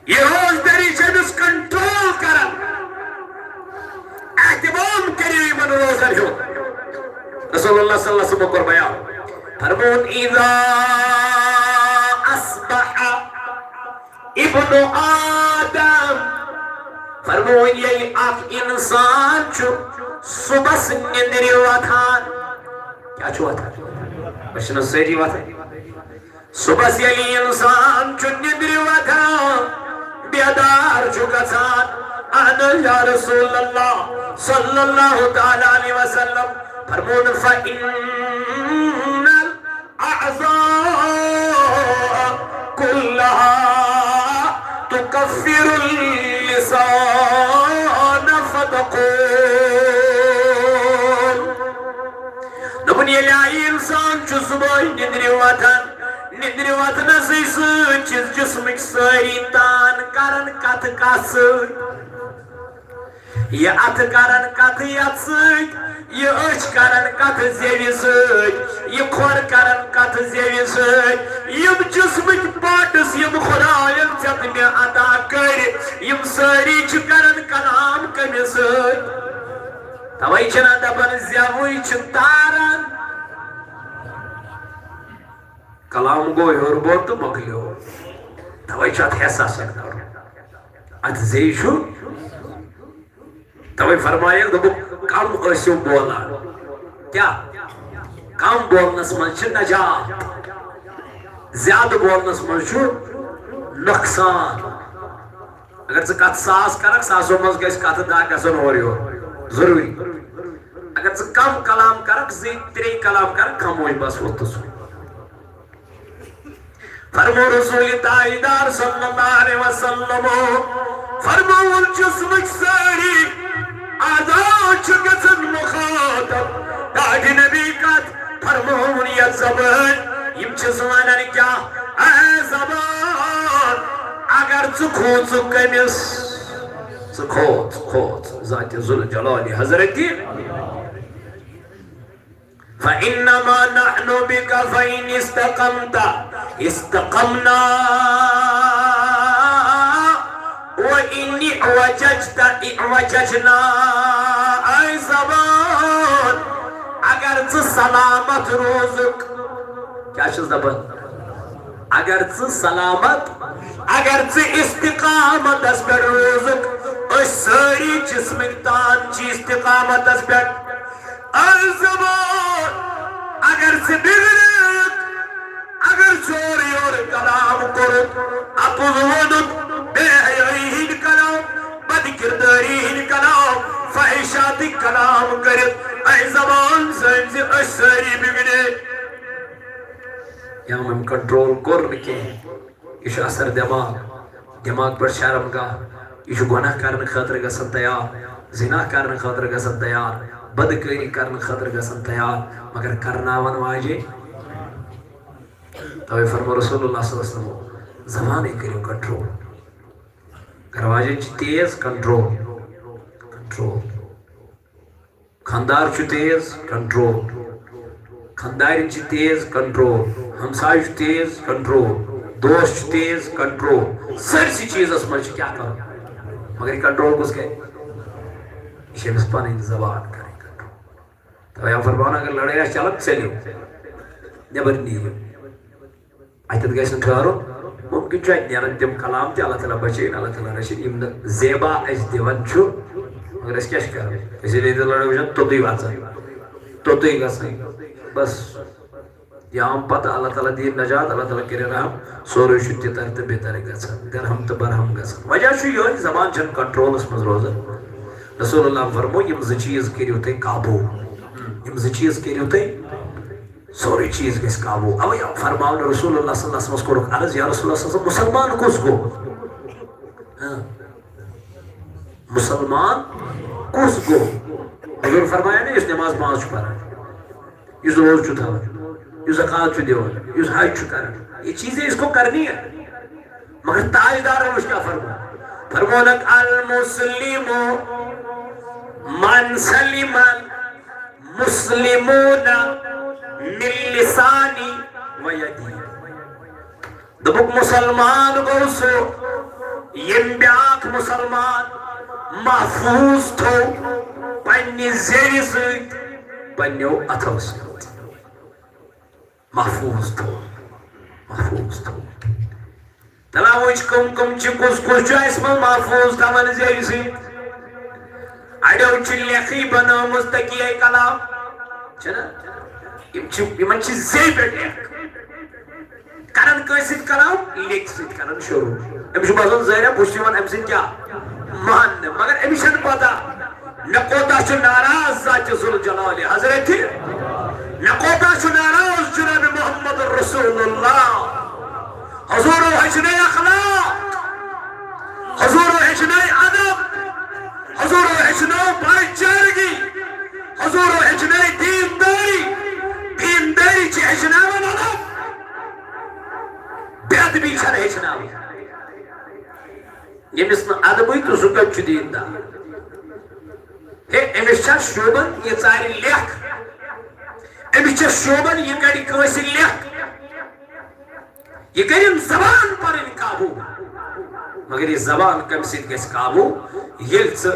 یہِ روزدٲری چھِ أمِس کنٹرول کران۔ اہتمام کٔرِو یِمن روزن ہُنٛد۔ رسول اللہ صلی اللہ علیہ وسلم کوٚر بیان۔ فرمون، اذا اصبح ابن آدم، فرمون، ییٚلہِ اکھ انسان چھُ صبحس نِندرِ وۄتھان، کیٛاہ چھُ وۄتھان؟ أسۍ چھِنہٕ سٲری وۄتھان؟ صبحس ییٚلہِ انسان چھُ نِندرِ وۄتھان، بیدار چھُ گژھان، اہن حظ یا رسول اللہ صلی اللہ تعالی علیہ وسلم، فرمون، فإن الأعضاء كلها تكفر اللسان فتقول۔ دوٚپُن، ییٚلہِ آیہِ اِنسان چھُ صُبحٲے نِندرِ وۄتھان، نِندرِ وۄتھنَسٕے سۭتۍ چھِ جسمٕکۍ سٲری تان کران کتھٕ کتھ سۭتۍ۔ یہِ اَتھٕ کران کتھٕ یتھ سۭتۍ، یہِ أچھ کران کتھٕ زیوِ سۭتۍ، یہِ کھۄر کران کتھٕ زیوِ سۭتۍ۔ یِم جسمٕکۍ پارٹس یِم خدایَن ژےٚ تہٕ مےٚ عطا کٔرۍ، یِم سٲری چھِ کران کلام کٔمِس سۭتۍ؟ توے چھِنہ دپان زیوٕے چھِ تاران۔ کلام گوٚو ہیوٚر بۄن تہٕ مۄکلیو۔ توے چھُ اتھ حساسن کرُن۔ اتھ زیٚیہِ چھُ توے فرمایکھ، دوٚپُکھ، کم ٲسِو بولان۔ کیٛاہ؟ کم بولنس منٛز چھِ نجات، زیادٕ بولنس منٛز چھُ نۄقصان۔ اگر ژٕ کتھ ساس کرکھ، ساسو منٛز گژھِ کتھٕ دہ گژھن اورٕ یور، ضروٗری۔ اگر ژٕ کم کلام کرکھ، زٕے ترٛے کلام کرکھ، خاموش، بس ووٚتھُس۔ فرمو رسول تاجدار صلی اللہ علیہ وسلم، فرمووُن، جسمٕکۍ سٲری اعضاء چھِ گژھان مخاطب ٹاٹھۍ نبی کتھ۔ فرمووُن، یتھ زبٲنۍ، یِم چھِس ونان کیٛاہ؟ اے زبان، اگر ژٕ کھوژُکھ کٔمِس؟ ژٕ کھوژ، کھوژ ذات ذوالجلال حضرتی۔ فإنما نحن بك فإن استقمت استقمنا وإن اعوججت اعوججنا۔ اے زبان، اگر ژٕ سلامت روزُکھ، کیٛاہ چھُس دپان؟ اگر ژٕ سلامت، اگر ژٕ استقامتس پٮ۪ٹھ روزُکھ، أسۍ سٲری جسمٕکۍ تان چھِ استقامتس پٮ۪ٹھ۔ اے زبان، اگر ژٕ بگڑکھ، اگر ژٕ اورٕ یورٕ کلام کوٚرُتھ، اپُز ووٚنُتھ، بے حیٲیی ہٕنٛدۍ کلام، بد کردٲری ہٕنٛدۍ کلام، فحشاتٕکۍ کلام کٔرِتھ، اے زبان سٲنۍ زِ أسۍ سٲری بگڑے۔ یا أمۍ کنٹرول کوٚر نہٕ کینٛہہ۔ یہِ چھُ اثر دٮ۪ماغ، دٮ۪ماغ پٮ۪ٹھ شرم گاہ۔ یہِ چھُ گۄناہ کرنہٕ خٲطرٕ گژھان تیار، زنا کرنہٕ خٲطرٕ گژھان تیار، بدکٲری کرنہٕ خٲطرٕ گژھان تیار، مگر کرناوان واجے۔ توے فرمو رسول اللہ صلی اللہ علیہ وسلم، زبانٕے کٔرِو کنٹرول۔ گرواجن چھِ تیز، کنٹرول، کنٹرول۔ خاندار چھُ تیز، کنٹرول۔ خاندارِنۍ چھِ تیز، کنٹرول۔ ہمسایہِ چھُ تیز، کنٹرول۔ دوست چھُ تیز، کنٹرول۔ سٲرسٕے چیٖزس منٛز چھُ کیٛاہ کرُن؟ مگر یہِ کنٹرول کُس کرِ؟ یہِ چھِ أمِس پنٕنۍ زبان کرٕنۍ کنٹرول۔ توے آو فرماونہٕ، اگر لڑٲے آسہِ چلان، ژٔلِو، نٮ۪بر نِیِو۔ اتٮ۪تھ گژھِ نہٕ ٹھہرُن۔ ممکن چھُ اتہِ نیرن تِم کلام تہِ، اللہ تعالیٰ بچٲیِن، اللہ تعالیٰ رٔچھِن، یِم نہٕ زیبا اسہِ دِوان چھُ۔ مگر أسۍ کیٛاہ چھِ کران؟ أسۍ ییٚلہِ ییٚتہِ لڑٲے وٕچھان، توٚتُے وژان، توٚتُے گژھان۔ بس، یہِ آو پتہٕ، اللہ تعالیٰ دِیِن نجات، اللہ تعالیٰ کٔرِن رحم، سورُے چھُ تِتر تہٕ بِتر گژھان، درہم تہٕ برہم گژھان۔ وجہ چھُ یِہوٚے، زبان چھَنہٕ کنٹرولس منٛز روزان۔ رسول اللہ فرمو، یِم زٕ چیٖز کٔرِو تُہۍ قابوٗ، یِم زٕ چیٖز کٔرِو تُہۍ سورُے چیٖز گژھِ قابوٗ۔ اوے آو فرماونہٕ، رسول اللہ صلی اللہ علیہ وسلمس کوٚرُکھ عرض، یا رسول اللہ صلی اللہ علیہ وسلم، مسلمان کُس گوٚو؟ ہاں۔ مسلمان کُس گوٚو؟ حضور فرمایا نا، یُس نماز پانٛژھ چھُ پران، یُس روزٕ چھُ تھاوان، یُس زکوٰۃ چھُ دِوان، یُس حج چھُ کران، یہ چیزیں اس کو کرنی ہے۔ مگر تاجدارن وٕچھ کیٛاہ فرموو؟ فرمونکھ، المسلم من سلم المسلمون من لسانی و یدی۔ دوٚپُکھ، مسلمان گوٚو سُہ، ییٚمۍ بیٛاکھ مسلمان محفوظ تھوٚو پننہِ زیوِ سۭتۍ، پننیو اتھو سۭتۍ۔ محفوظ تھوٚو، محفوظ تھوٚو۔ تلاوٕچ کم کم چھِ، کُس کُس چھُ اَسہِ منٛز محفوظ تھاوان زیوِ سۭتۍ؟ اَڑیو چھِ لیکھٕے بنٲومٕژ تقیہ کلام، چھِنہ؟ یِم چھِ، یِمن چھِ زیوِ پٮ۪ٹھ لیکھ۔ کران کٲنٛسہِ سۭتۍ کلام، لیکھِ سۭتۍ کران شروع۔ أمِس چھُ باسان ظٲہرا بہٕ چھُس یِوان اَمہِ سۭتۍ کیٛاہ؟ ماننہٕ۔ مگر أمِس چھَنہٕ پتہ مےٚ کوتاہ چھُ ناراض ذاتِ ذوالجلالِ حضرتِ، مےٚ کوتاہ چھُ ناراض جناب محمد رسول اللہ۔ حضورو ہیٚچھنٲے اخلاق، حضورو ہیٚچھنٲے ادب، حضورو ہیٚچھنٲو بھائی چارگی، حضورو ہیٚچھنٲے دینداری۔ دینداری چھِ ہیٚچھناوان ادب، بے ادبی چھَنہٕ ہیٚچھناوان۔ ییٚمِس نہٕ ادبٕے تہٕ سُہ کَتہِ چھُ دیٖندار؟ ہے، أمِس چھا شوٗبان یہِ ژارِ لیکھ؟ أمِس چھا شوٗبان یہِ کَڑِ کٲنٛسہِ لیکھ؟ یہِ کٔرِن زبان پَنٕنۍ قابوٗ۔ مگر یہِ زبان کَمہِ سۭتۍ گژھِ قابوٗ؟ ییٚلہِ ژٕ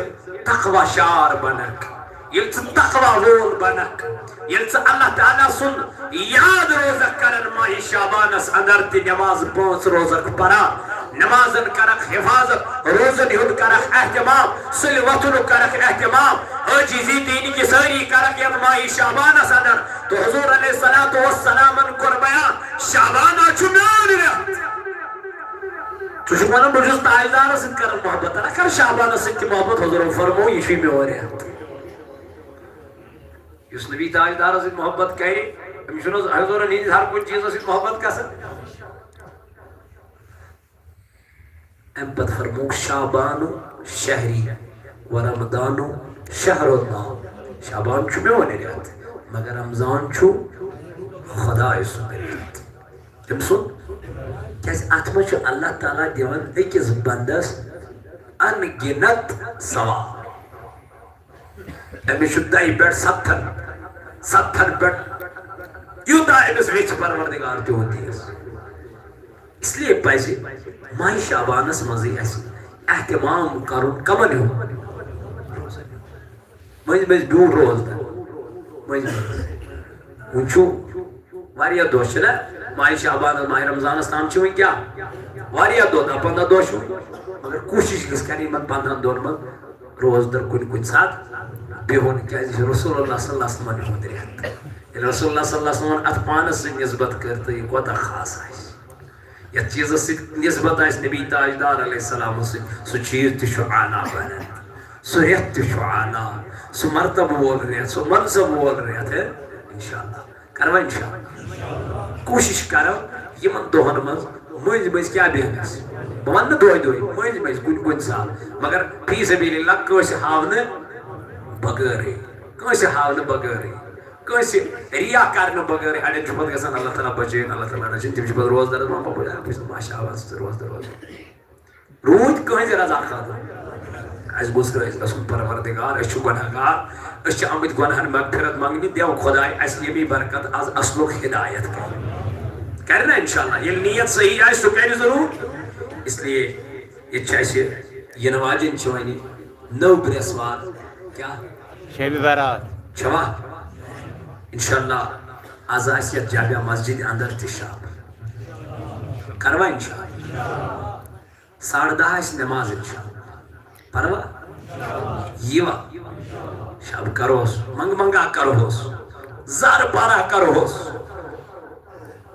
تقوی شار بنکھ، ییٚلہِ ژٕ تقوی وول بنکھ، ییٚلہِ ژٕ اللہ تعالیٰ سُنٛد یاد روزکھ کران ماہِ شعبانس اندر تہِ، نماز پانٛژھ روزکھ پران، نمازن کرکھ حفاظت، روزن ہُنٛد کرکھ اہتمام، سُلہِ وۄتھنُک کرکھ اہتمام، عٲجزی تہٕ اِنکسٲری کرکھ یتھ ماہِ شعبانس اندر۔ تہٕ حضور علیہ الصلوۃ والسلامن کوٚر بیان، شعبانہ چھُ میون رٮ۪تھ۔ ژٕ چھُکھ ونان بہٕ چھُس تاجدارس سۭتۍ کران محبت، نہ کر شعبانس سۭتۍ تہِ محبت، حضورن فرموو یہِ چھُے میون رٮ۪تھ۔ یُس نبی تاجدارس سۭتۍ محبت کرِ، أمِس چھُنہٕ حض-، حضورن ہٕنٛدِس ہر کُنہِ چیٖزس سۭتۍ محبت گژھان۔ اَمہِ پتہٕ فرمووُکھ، شعبان شہری و رمضان شہر اللہ۔ شعبان چھُ میون رٮ۪تھ، مگر رمضان چھُ خدایہِ سُنٛد رٮ۪تھ۔ تٔمۍ سُنٛد؟ کیٛازِ اَتھ منٛز چھُ اللہ تعالیٰ دِوان أکِس بندس ان گنت ثواب۔ أمِس چھُ دَہہِ پٮ۪ٹھ ستتھن، ستتھن پٮ۪ٹھ یوٗتاہ أمِس ویژھِ پروردگار تیوٗت دِیَس۔ اس لیے پزِ ماہِ شعبانس منٛزٕے اَسہِ اہتمام کرُن۔ کمن ہُنٛد؟ مٔنٛزۍ مٔنٛزۍ بیوٗٹھ روزدر۔ مٔنٛزۍ مٔنٛزۍ۔ وۄنۍ چھُ واریاہ دۄہ چھِ نہ ماہِ شعبانس، ماہِ رمضانس تام چھِ وۄنۍ کیٛاہ؟ واریاہ دۄہ، دَہ پنٛداہ دۄہ چھِ وۄنۍ۔ مگر کوٗشِش گٔژھ کرٕنۍ یِمن پنٛدہن دۄہن منٛز روزدر کُنہِ کُنہِ ساتہٕ بِہُن، کیٛازِ یہِ چھُ رسول اللہ صلی اللہ علیہ وسلمن ہُنٛد رٮ۪تھ۔ ییٚلہِ رسول اللہ صلی اللہ علیہ وسلمن اتھ پانس سۭتۍ نسبت کٔر تہٕ یہِ کوتاہ خاص آسہِ۔ یتھ چیزس سۭتۍ نسبت آسہِ نبی تاجدار علیہ السلام سۭتۍ، سُہ چیز تہِ چھُ اعلیٰ بنان، سُہ رٮ۪تھ تہِ چھُ اعلیٰ، سُہ مرتبہٕ وول رٮ۪تھ، سُہ منصب وول رٮ۪تھ، ہے، انشاءاللہ۔ کروا انشاءاللہ؟ کوٗشِش کرو یِمن دۄہن منٛز مٔنٛزۍ مٔنٛزۍ کیٛاہ بیٚہنس۔ بہٕ ونہٕ نہٕ دۄہے دۄہے، مٔنٛزۍ مٔنٛزۍ کُنہِ کُنہِ ساتہٕ، مگر فی سبیل اللہ کٲنٛسہِ ہاونہٕ بغٲرٕے، کٲنٛسہِ ہاونہٕ بغٲرٕے، کٲنٛسہِ ریا کرنہٕ بغٲرٕے۔ اڑٮ۪ن چھُ پتہٕ گژھان اللہ تعالیٰ بچٲیِن، اللہ تعالیٰ رٔچھِن، تِم چھِ پتہٕ روزدارس ونان، "بابا، بہٕ چھُس نہٕ ماشاء اللہ، ژٕ روزدار روزدار۔" روٗدۍ کٲنٛسہِ رضا خٲطرٕ۔ اَسہِ گوٚژھ رٲضۍ گژھُن پروردگار، أسۍ چھِ گۄناہگار، أسۍ چھِ آمٕتۍ گۄناہن مغفرت منٛگنہِ، دٮ۪و خۄداے اَسہِ ییٚمی برکت از اصلُک ہدایت کرِ۔ کرِ نا انشاءاللہ؟ ییٚلہِ نیت صحیح آسہِ، سُہ کرِ ضروٗر۔ اس لیے ییٚتہِ چھِ اَسہِ یِنہٕ واجٮ۪ن چھِ وۄنۍ نٔو برٛٮ۪سوار، کیٛاہ؟ شبِ برات۔ چھوا؟ انشاءاللہ از آسہِ یَتھ جامع مسجد اندر تہِ شب۔ کروا انشاءاللہ؟ ساڑٕ دَہ آسہِ نماز انشاءاللہ۔ پروا؟ ییٖوا؟ شب کروس، منٛگہٕ منٛگہٕ ہا کروس، زارٕ پارٕ ہا کروس۔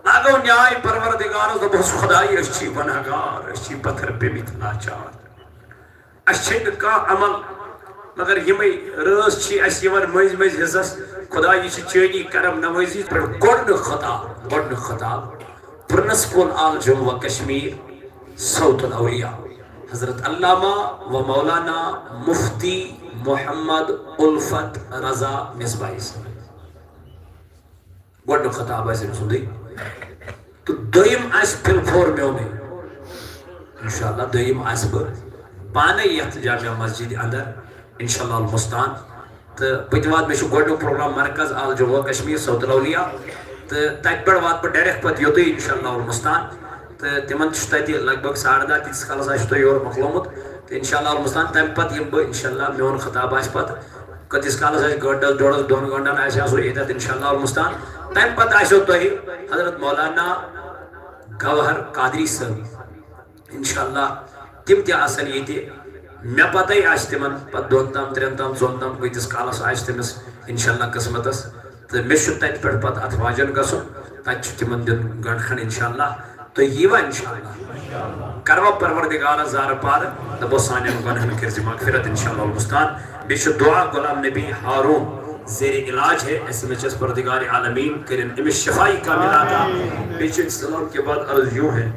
لاگو نیاے پروردگارس، دوٚپہوس، "خداے، أسۍ چھِ گۄناہگار، أسۍ چھِ پتھر پیٚمٕتۍ لاچار۔ اَسہِ چھے نہٕ کانٛہہ عمل، مگر یِمے رٲژ چھِ اَسہِ یِوان مٔنٛزۍ مٔنٛزۍ حصس۔ خدا، یہِ چھِ چٲنی کرم نوٲزی پٮ۪ٹھ گۄڈٕنیُک خطاب، گۄڈٕنیُک خطاب۔ پرنسپل آل جموں و کشمیر، صوت الاولیاء، حضرت علامہ و مولانا مفتی محمد الفت رضا مصباحی صٲب۔ گۄڈٕنیُک خطاب آسہِ أمۍ سُنٛدٕے۔ تہٕ دوٚیِم آسہِ فِل فور میونٕے۔ انشاءاللہ دوٚیِم آسہِ بہٕ پانَے یَتھ جامع مسجد اندر، انشاءاللہ المستعان۔ تہٕ بہٕ تہِ واتہٕ، مےٚ چھُ گۄڈٕنیُک پروگرام مرکز آل جموں و کشمیر صوت الاولیاء، تہٕ تَتہِ پٮ۪ٹھ واتہٕ بہٕ ڈائریکٹ پتہٕ یوٚتُے انشاءاللہ المستعان۔ تہٕ تِمن چھُ تَتہِ لگ بگ ساڑٕ دَہ، تیٖتِس کالس آسہِ تۄہہِ یورٕ مۄکلومُت۔ تہٕ انشاءاللہ المستعان تَمہِ پتہٕ یِمہٕ بہٕ، انشاءاللہ میون خطاب آسہِ پتہٕ کۭتِس کالس آسہِ، گٲنٹس ڈۄڈس دۄن گٲنٹن آسہِ آسُن ییٚتٮ۪تھ انشاءاللہ المستعان۔ تَمہِ پتہٕ آسیو تۄہہِ حضرت مولانا گوہر قادری صٲب، انشاءاللہ تِم تہِ آسن ییٚتہِ۔ مےٚ پتے آسہِ تِمن پتہٕ دۄن تام، ترٛٮ۪ن تام، ژۄن تام، کۭتِس کالس آسہِ تٔمِس انشاءاللہ قسمتس۔ تہٕ مےٚ چھُ تتہِ پٮ۪ٹھ پتہٕ اتھ واجن گژھُن، تتہِ چھُ تِمن دیُن گنٹہٕ کھنڈ انشاءاللہ۔ تہٕ یی وۄنۍ انشاءاللہ۔ کروا پروردگارس زارٕ پارٕ، دپو سانٮ۪ن گۄنہن کٔرزِ مغفرت انشاءاللہ المستعان۔ بیٚیہِ چھُ دعا غلام نبی ہارون زیر علاج ہے ایس ایم ایچ ایس، پروردگار عالمین کٔرِن أمِس شفائی کاملہ عطا۔ بیٚیہِ چھُ سلام کے بعد عرض یوں ہے،